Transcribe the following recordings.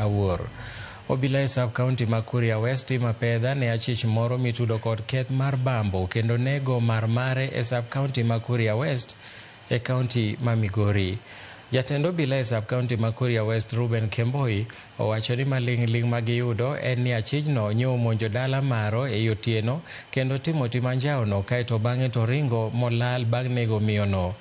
Awuor. Obila e sub county ma Kuria West timo apedha ne achich moro mitudo kod keth mar bambo kendo nego mar mare e sub county ma Kuria West e county ma Migori. Jatend obila e sub county ma Kuria West Ruben Kemboi owacho ni maling'ling' ma giyudo en ni achijno nyo omonjo dala maro ei otieno kendo timo tim anjawono kaeto bang'e to ringo molal bang' nego miyono.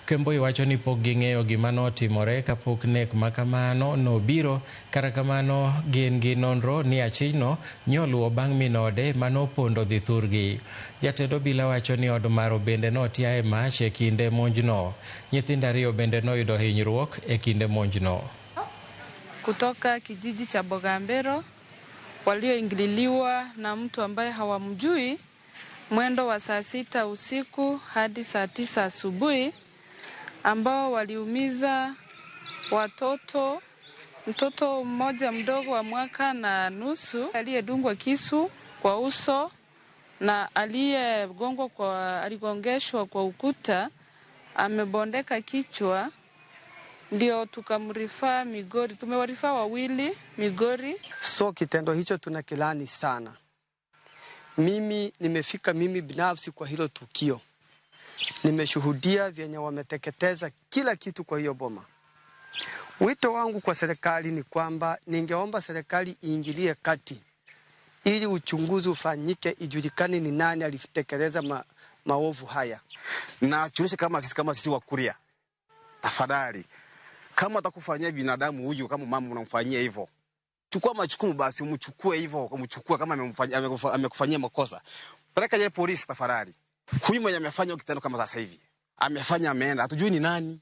Kemboi wacho ni pok ging'eyo gima notimore kapok nek ma kamano nobiro, kata kamano gin gi nonro ni achijno nyoluwo bang' min ode manopondo dhi thurgi. Jatend obila wacho ni od maro bende notia e mach e kinde monjno. Nyithindo ariyo bende noyudo hinyruok e kinde monjno. Kutoka kijiji cha Bogambero walioingililiwa na mtu ambaye hawamjui mwendo wa saa 6 usiku hadi saa 9 asubuhi, ambao waliumiza watoto, mtoto mmoja mdogo wa mwaka na nusu aliyedungwa kisu kwa uso na aliyegongwa kwa, aligongeshwa kwa ukuta, amebondeka kichwa, ndio tukamrifaa Migori. Tumewarifaa wawili Migori. So kitendo hicho tunakilani sana. Mimi nimefika mimi binafsi kwa hilo tukio. Nimeshuhudia vyenye wameteketeza kila kitu kwa hiyo boma. Wito wangu kwa serikali ni kwamba ningeomba serikali iingilie kati ili uchunguzi ufanyike, ijulikane ni nani alitekeleza maovu haya. Na chunisha kama sisi wa Kuria, tafadhali, kama atakufanyia binadamu huyu kama mama unamfanyia hivyo, chukua majukumu basi, umchukue hivyo, umchukue kama amekufanyia makosa, peleka yeye polisi tafadhali. Huyu mwenye amefanya kitendo kama sasa hivi, amefanya ameenda, hatujui ni nani.